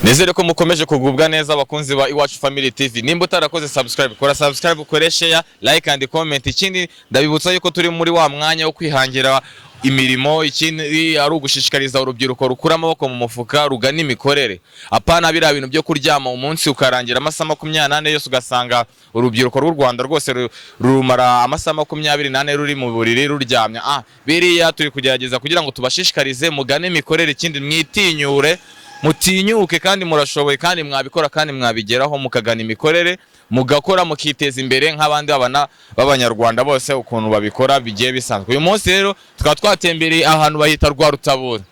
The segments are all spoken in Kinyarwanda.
Nizere ko mukomeje kugubwa neza, abakunzi ba Iwacu Family TV. Nimba utarakoze subscribe, kora subscribe, ukore share, like and comment. Ikindi, ndabibutsa yuko turi muri wa mwanya wo kwihangira imirimo. Ikindi ari ugushishikariza urubyiruko rukura amaboko mu mufuka, rugana imikorere, apana biriya bintu byo kuryama umunsi ukarangira amasaha 24 yose, ugasanga urubyiruko rw'u Rwanda rwose rumara amasaha 24 ruri mu buriri ruryamye. Biriya turi kugerageza kugira ngo tubashishikarize mugane imikorere. Ikindi, mwitinyure, mutinyuke, kandi murashoboye, kandi mwabikora, kandi mwabigeraho, mukagana imikorere, mugakora, mukiteza imbere nk'abandi babana b'Abanyarwanda bose ukuntu babikora bigiye bisanzwe. Uyu munsi rero tukaba twatembereye ahantu bahita Rwarutabura.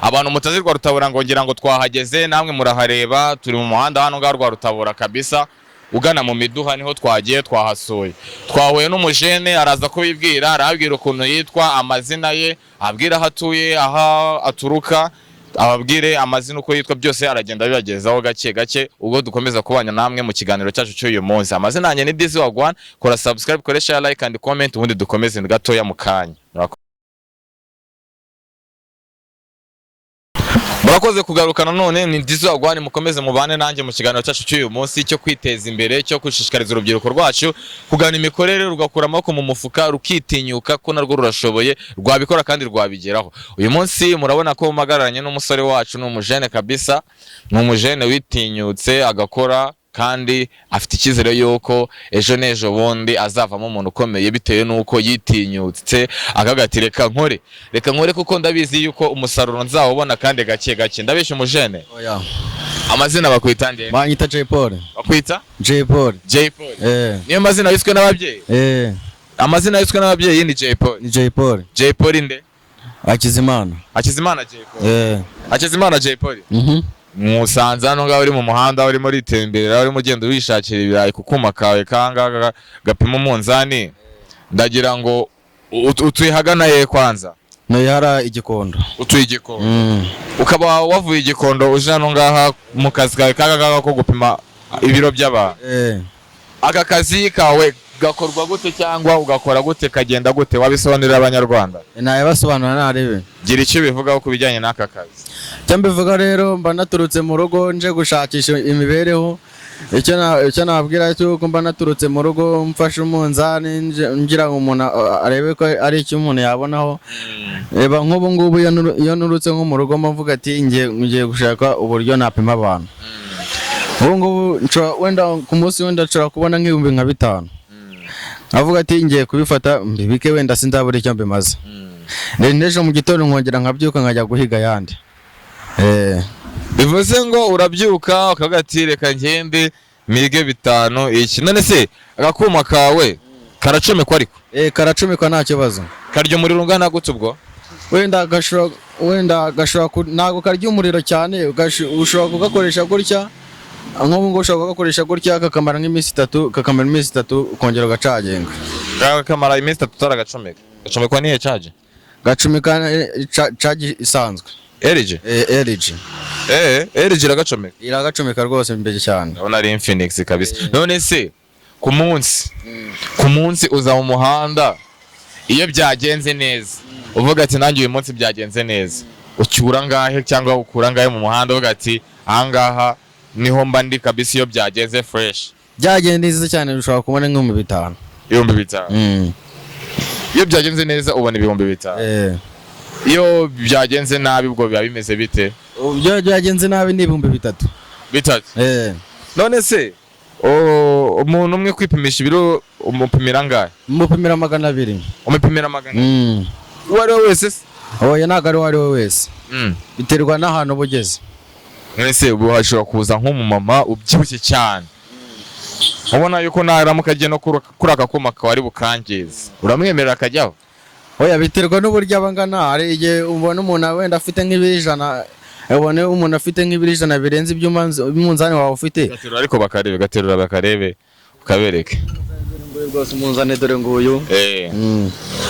Abantu mutazi Rwarutabura, ngo ngira ngo twahageze, namwe murahareba. Turi mu muhanda hano ngaha Rwarutabura kabisa, ugana mu Miduha, niho twagiye, twahasuye, twahuye n'umujene, araza kubibwira, arabwira ukuntu yitwa, amazina ye, abwira aho atuye, aho aturuka, ababwire amazina uko yitwa, byose aragenda abibagezaho gake gake ubwo dukomeza kubana namwe mu kiganiro cyacu cy'uyu munsi. Amazina yanjye ni Dizzy Wagwan. Kora subscribe, kore share, like and comment, ubundi dukomeze gatoya mu kanya. Murakoze kugaruka nanone, ni Dizzy Wagwan. Mukomeze mubane nanjye mu kiganiro cyacu cy'uyu munsi cyo kwiteza imbere, cyo gushishikariza urubyiruko rwacu kugana imikorere, rugakura amaboko mu mufuka, rukitinyuka ko narwo rurashoboye, rwabikora kandi rwabigeraho. Uyu munsi murabona ko mpagararanye n'umusore wacu, ni umujene kabisa, ni umujene witinyutse agakora, kandi afite icyizere yuko ejo n'ejo bundi azavamo umuntu ukomeye, bitewe n'uko yitinyutse akavuga ati: "Reka nkore, reka nkore, kuko ndabizi yuko umusaruro nzawubona kandi gake gake." Ndabeshya, umujene? Oya. Amazina bakwita nde? Banyita Jay Paul. Bakwita? Jay Paul. Jay Paul? Eh. Niyo mazina yiswe n'ababyeyi? Eh. Amazina yiswe n'ababyeyi ni Jay Paul? Ni Jay Paul. Jay Paul nde? Hakizimana. Hakizimana Jay Paul? Eh. Hakizimana Jay Paul. Musanze hano ngaho uri mu muhanda, urimo uritemberera, urimo ugenda wishakira ibirayi ku kuma kawe kangaka gapima umunzani. Ndagira ngo utuye hagana ye kwanza? Nuyara Igikondo. Utuye Igikondo? Ukaba wavuye Igikondo uje hano ngaha mu kazi kawe kanga ngaka ko gupima ibiro by'abantu? Eh. Aka kazi kawe gakorwa gute, cyangwa ugakora gute, kagenda gute? Wabisobanurira Abanyarwanda? Nayabasobanura narebe. Gira icyo ubivugaho ku bijyanye n'aka kazi. Icyo mbivuga rero, mba naturutse mu rugo nje gushakisha imibereho. Icyo nabwira cyuko mba naturutse mu rugo mfashe umunzani ngira ngo umuntu arebe ko ari icyo umuntu yabonaho. Reba nk'ubu ngubu iyo nurutse nko mu rugo, mba mvuga ati ngiye gushaka uburyo napima abantu. Ubu ngubu wenda ku munsi wenda nshobora kubona nk'ibihumbi nka 5, avuga ati ngiye kubifata mbibike, wenda sinzabura icyo mbimaze. Rero n'ejo mu gitondo nkongera nkabyuka nkajya guhiga ayandi. Bivuze ngo urabyuka ukavuga ati: "Reka ngende mige 5 iki." None se agakuma kawe karacomekwa ariko? Eh, karacomekwa, nta kibazo. Karya umuriro ungana gute ubwo? Wenda gashobora ntabwo karya umuriro cyane. Ushobora kugakoresha gutya, nk'ubu ngubu ushobora kugakoresha gutya kakamara nk'iminsi 3, ukongera ugacaginga. Kakamara iminsi 3 utaragacomeka? Gacomekwa n'iyihe caje? Gacomeka cagi isanzwe. LG? Eh, LG. Eh, LG iragacomeka? Iragacomeka rwose imbere cyane. Ndabona ari Infinix kabisa. None se ku munsi uza mu muhanda, iyo byagenze neza uvuga ati: "Nanjye uyu munsi byagenze neza," ucyura ngahe cyangwa ukura ngahe mu muhanda, uvuga ati: "Ahangaha niho mba ndi kabisa iyo byagenze fresh"? Byagenze neza cyane ushobora kubona nk'ibihumbi 5. 5,000? Iyo byagenze neza ubona 5,000? Eh. Iyo byagenze nabi ubwo biba bimeze bite? Iyo byagenze nabi ni 3,000. 3? Eh. None se umuntu umwe kwipimisha ibiro umupimira angahe? Mupimira 200. Umupimira 200? Uwo ari we wese se? Oya, ntabwo ari uwo ari we wese. Biterwa n'ahantu uba ugeze. None se ubu hashobora kuza nk'umumama ubyibushye cyane, ubona yuko naramuka agiye no kuri aka kuma kawe ari bukangize, uramwemerera akajyaho? Oya, biterwa n'uburyo aba angana. Hari igihe ubona umuntu wenda afite nk'ibiro 100, ubona umuntu afite nk'ibiro 100 birenze iby'umunzani wawe ufite. Gaterura ariko bakarebe, gaterura bakarebe, ukabereke. Rwose umunzani dore nguyu. Eh,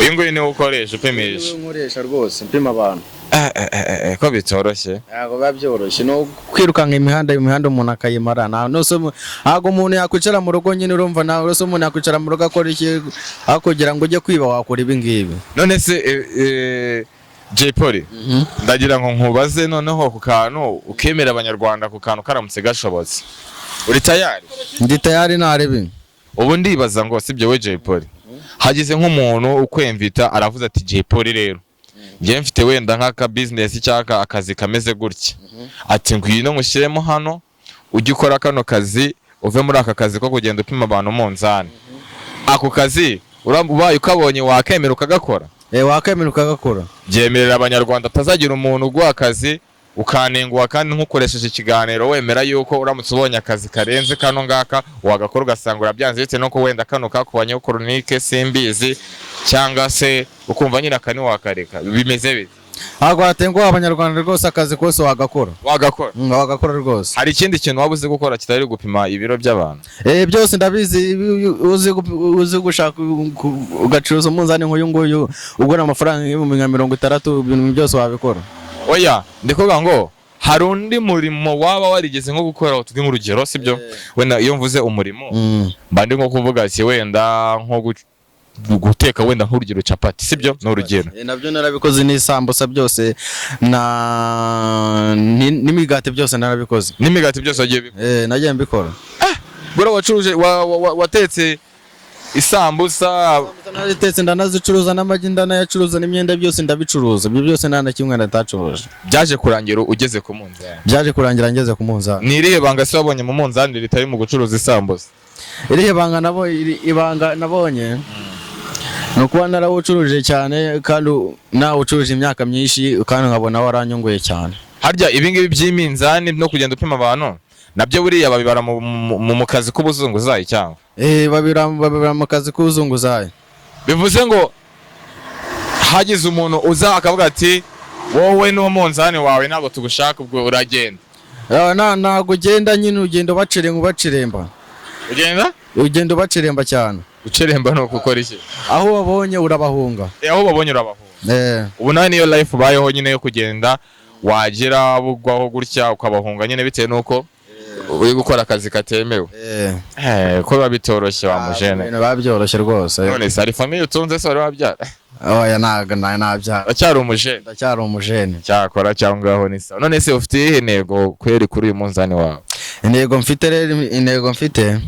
uyu nguyu niwo ukoresha upimisha? Nkoresha rwose mpima abantu. Eh, eh, eh, eh, ko bitoroshye. Ntabwo biba byoroshye, no kwirukanka imihanda umuntu akayimara. Ntabwo umuntu yakwicara mu rugo nyine, urumva nawe se umuntu yakwicara mu rugo akora iki? Aho kugira ngo ujye kwiba wakora ibi ngibi. None se Jay Polly, ndagira ngo nkubaze noneho ku kantu ukemera Abanyarwanda, ku kantu karamutse gashobotse. Uri tayari? Ndi tayari, ntarebe. Ubu ndibaza ngo, sibyo we Jay Polly, hagize nk'umuntu ukwemvita aravuze ati: "Jay Polly rero, njye mfite wenda nk'aka business cyangwa akazi kameze gutya," ati: "Ngwino ngushyiremo hano ujye ukora kano kazi, uve muri aka kazi ko kugenda upima abantu umunzani." Ako kazi ubaye ukabonye wakemera ukagakora? Eh, wakemera ukagakora. Byemerera Abanyarwanda, atazagira umuntu uguha akazi ukanenguha kandi nkukoresheje ikiganiro wemera yuko uramutse ubonye akazi karenze kano ngaka wagakora, ugasanga urabyanze bitewe nuko wenda kano kakubanyeho koronike, simbizi, cyangwa se ukumva nyine aka ntiwakareka. Bimeze bite? Ntabwo watenguha Abanyarwanda rwose, akazi kose wagakora. Wagakora? Wagakora rwose. Hari ikindi kintu waba uzi gukora kitari gupima ibiro by'abantu? Eh, byose ndabizi. Uzi gushaka ugacuruza umunzani nk'uyu nguyu ugura amafaranga 60,000, ibintu byose wabikora. Oya, ndi kuvuga ngo hari undi murimo waba warigeze nko gukora, tuvuge nk'urugero, sibyo? Wenda iyo mvuze umurimo mba ndi nko kuvuga ati wenda nko guteka, wenda nk'urugero capati, sibyo? Ni urugero. Eh, nabyo narabikoze, n'isambusa byose na n'imigati byose narabikoze. N'imigati byose wagiye bikora? Eh, nagiye mbikora. Buriya wacuruje watetse isambusa? Narazitetse, ndanazicuruza, n'amagi ndanayacuruza, n'imyenda byose ndabicuruza. Ibyo byose nta na kimwe natacuruje. Byaje kurangira ugeze ku munzani? Byaje kurangira ngeze ku munzani. Ni irihe banga se wabonye mu munzani ritari mu gucuruza isambusa? Irihe banga nabo ibanga nabonye ni ukuba narawucuruje cyane, kandi nawucuruje imyaka myinshi, kandi nkabona waranyunguye cyane. Harya ibi ngibi by'iminzani no kugenda upima abantu nabyo buriya babibara mu kazi k'ubuzunguzayi cyangwa? Eh, babibara mu kazi k'ubuzunguzayi. Bivuze ngo hagize umuntu uza akavuga ati: "Wowe n'umunzani wawe ntabwo tugushaka," ubwo uragenda? Ah, ntabwo ugenda nyine, ugenda ubaciremba, ubaciremba. Ugenda? Ugenda ubaciremba cyane. Uceremba ni ukukora iki? Aho wabonye urabahunga. Eh, aho babonye urabahunga. Eh. Ubu nawe niyo life ubayeho nyine yo kugenda, wagera bugwaho gutya ukabahunga nyine bitewe n'uko uri gukora akazi katemewe. Eh. Eh, ko biba bitoroshye wa mujene. Ibintu biba byoroshye rwose. None se hari famille utunze se, wari wabyara? Oya, ntabwo nabyara. Uracyari umujene? Ndacyari umujene. Cyakora cyangwa ngaho ni sawa. None se ufite iyihe ntego kweri kuri uyu munzani wawe? Intego mfite rero, intego mfite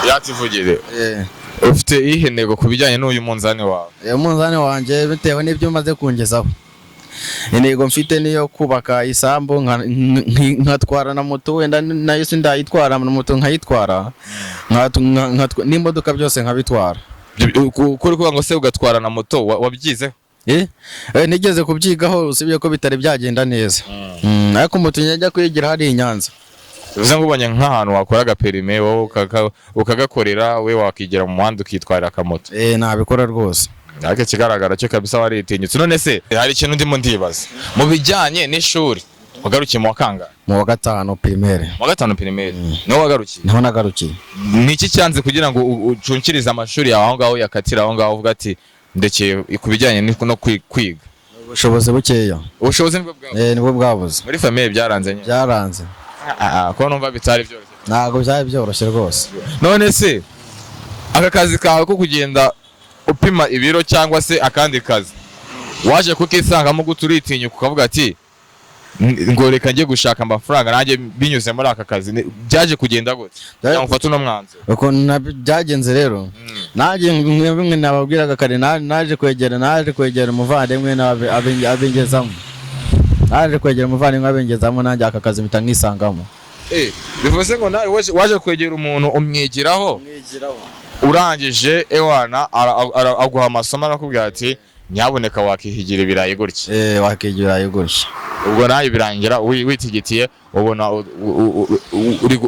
Yativugire. Eh. Ufite iyihe ntego ku bijyanye n'uyu munzani wawe? Umunzani wanjye, bitewe n'ibyo umaze kungezaho, intego mfite niyo kubaka isambu, nkatwara na moto. Wenda nayo sindayitwara, na moto nkayitwara, n'imodoka byose nkabitwara. Kuri kuvuga ngo se ugatwara na moto, wabyizeho? Eh, nigeze kubyigaho, usibye ko bitari byagenda neza. Ariko moto njya kuyigira hariya i Nyanza. Bivuze ngo ubonye nk'ahantu wakora agaperime wowe ukagakorera, we wakigira mu muhanda ukitwarira akamoto? Eh, nabikora rwose. Ariko ikigaragara cyo kabisa waritinyutse. None se hari ikintu ndimo ndibaza mu bijyanye n'ishuri: wagarukiye mu wa kangahe? Mu wa gatanu primaire. Mu wa gatanu primaire niho wagarukiye? Niho nagarukiye. Ni iki cyanze kugira ngo ucunkirize amashuri yawe aho ngaho, yakatira aho ngaho, uvuga ati: "Ndekeye ku bijyanye no kwiga"? Ubushobozi bukeya. Ubushobozi nibwo bwawe? Eh, nibwo bwabuze. Muri famille byaranze nyine? Byaranze. Ah, ah, ko numva bitari byoroshye. Ntabwo byari byoroshye rwose. None se aka kazi kawe ko kugenda upima ibiro cyangwa se akandi kazi, waje kukisangamo gute, uritinyuka ukavuga ati: "Ngo reka njye gushaka amafaranga nanjye binyuze muri aka kazi"? Byaje kugenda gute cyangwa ufate uno mwanzuro? Ukuntu byagenze rero, nanjye bimwe bimwe nababwiraga kare, naje kwegera umuvandimwe nawe abingezamo, naje kwegera umuvandimwe abingezamo, nanjye aka kazi mpita nkisangamo. Eh, bivuze ngo nawe waje kwegera umuntu umwigiraho, urangije ewana aguha amasomo, arakubwira ati: "Nyabuneka wakihigira ibirayi gutya." Eh, wakigira gutya. Ubwo nawe birangira witigitiye, ubona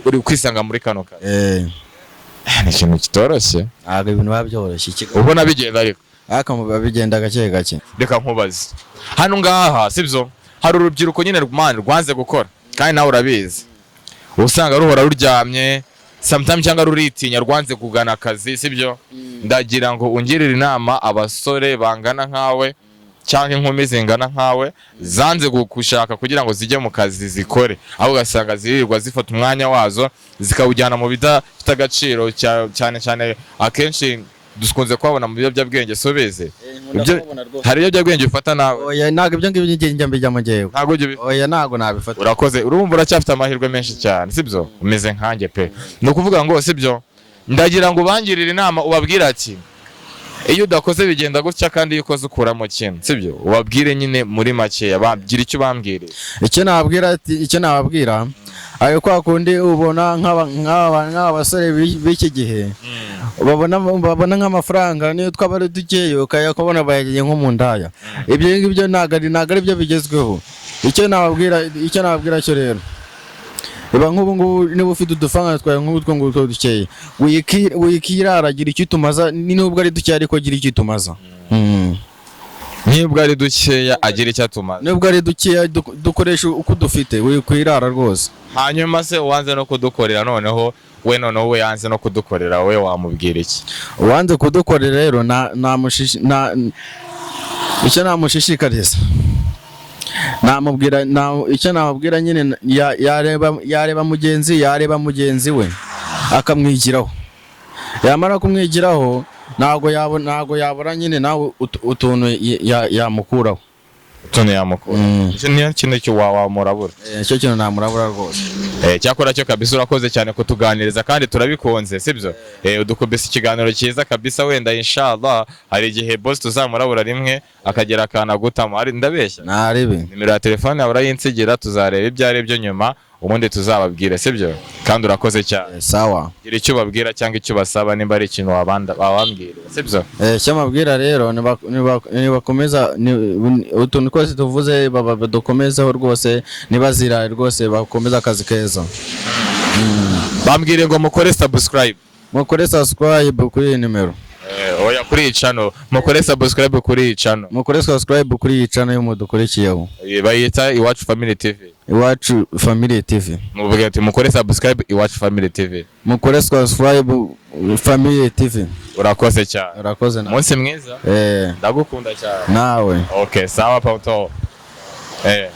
uri kwisanga muri kano kazi. Eh. Ni ikintu kitoroshye. Ntabwo ibintu biba byoroshye. Ubona bigenda ariko? Ariko biba bigenda gake gake. Reka nkubaze hano ngaha, sibyo? Hari urubyiruko nyine man rwanze gukora, kandi nawe urabizi, usanga ruhora ruryamye sometimes cyangwa ruritinya, rwanze kugana akazi, sibyo? Ndagira ngo ungirire inama abasore bangana nkawe. cyangwa inkumi zingana nkawe zanze gushaka kugira ngo zijye mu kazi zikore, aho ugasanga zirirwa zifata umwanya wazo zikawujyana mu bidafite agaciro, cyane cyane akenshi dukunze kuhabona mu biyobyabwenge. Subize. Hari ibiyobyabwenge ufata nawe? Oya, ntabwo ibyo ngibyo njye mbijyamo njyewe. Ntabwo ujya Oya, ntabwo nabifata. Urakoze. Urumva uracyafite amahirwe menshi cyane, sibyo? Umeze nkanjye pe. Ni ukuvuga ngo, sibyo, ndagira ngo ubangirire inama, ubabwire ati: "Iyo udakoze bigenda gutya, kandi iyo ukoze ukuramo kimwe", sibyo? Ubabwire nyine muri makeya, bagira icyo ubambwiriye. Icyo nababwira ati, icyo nababwira, ayo kwa kundi ubona nk'aba basore b'iki gihe babona nk'amafaranga, niyo twaba ari dukeya, ukayakubona bayagiye nko mu ndaya. Ibyo ngibyo ntabwo ari byo bigezweho. Icyo nababwira cyo rero, reba nk'ubu ngubu, niba ufite udufaranga twawe nk'utwo ngutwo dukeya, wikirara, gira icyo utumaza. Nubwo ari dukeya, ariko gira icyo utumaza. Nibwo ari dukeya, agira icyo atumaza. Nubwo ari dukeya, dukoresha uko dufite, wikwirara rwose. Hanyuma se uwanze no kudukorera noneho we, noneho we yanze no kudukorera, we wamubwira iki? Uwanze kudukorera rero, na namushishi na icyo namushishikariza, namubwira icyo namubwira nyine, yareba mugenzi we akamwigiraho. Yamara kumwigiraho, ntabwo yabura nyine nawe utuntu yamukuraho. Utuntu yamukura. Icyo niyo kintu cyo wamurabura? Eh, icyo kintu namurabura rwose. Eh, cyakora cyo kabisa urakoze cyane kutuganiriza kandi turabikunze, sibyo? Eh, udukubise ikiganiro cyiza kabisa. Wenda inshallah hari igihe boss tuzamurabura rimwe akagera akantu agutamo. Ari ndabeshya? Ntarebe. Nimero ya telefone yawe urayinsigira, tuzareba ibyo ari byo nyuma, ubundi tuzababwire, sibyo? Kandi urakoze cyane. Eh, sawa. Gira icyo ubabwira cyangwa icyo ubasaba, nimba ari ikintu wabambwira, sibyo? Eh, icyo mbabwira rero, nibakomeza utuntu twose tuvuze, badukomezeho rwose, ntibazirare rwose, bakomeze akazi keza. Bambwire ngo mukore subscribe. Mukore subscribe kuri iyi nimero. Eh, oya, kuri iyi channel. Mukore subscribe kuri iyi channel. Mukore subscribe kuri iyi channel y'umudukurikiyeho. Eh, bayita Iwacu Family TV. Iwacu Family TV. Muvuge ati: "Mukore subscribe Iwacu Family TV." Mukore subscribe Family TV. Urakoze cyane. Urakoze nawe. Umunsi mwiza. Eh. Ndagukunda cyane. Nawe. Okay, sawa poto. Eh.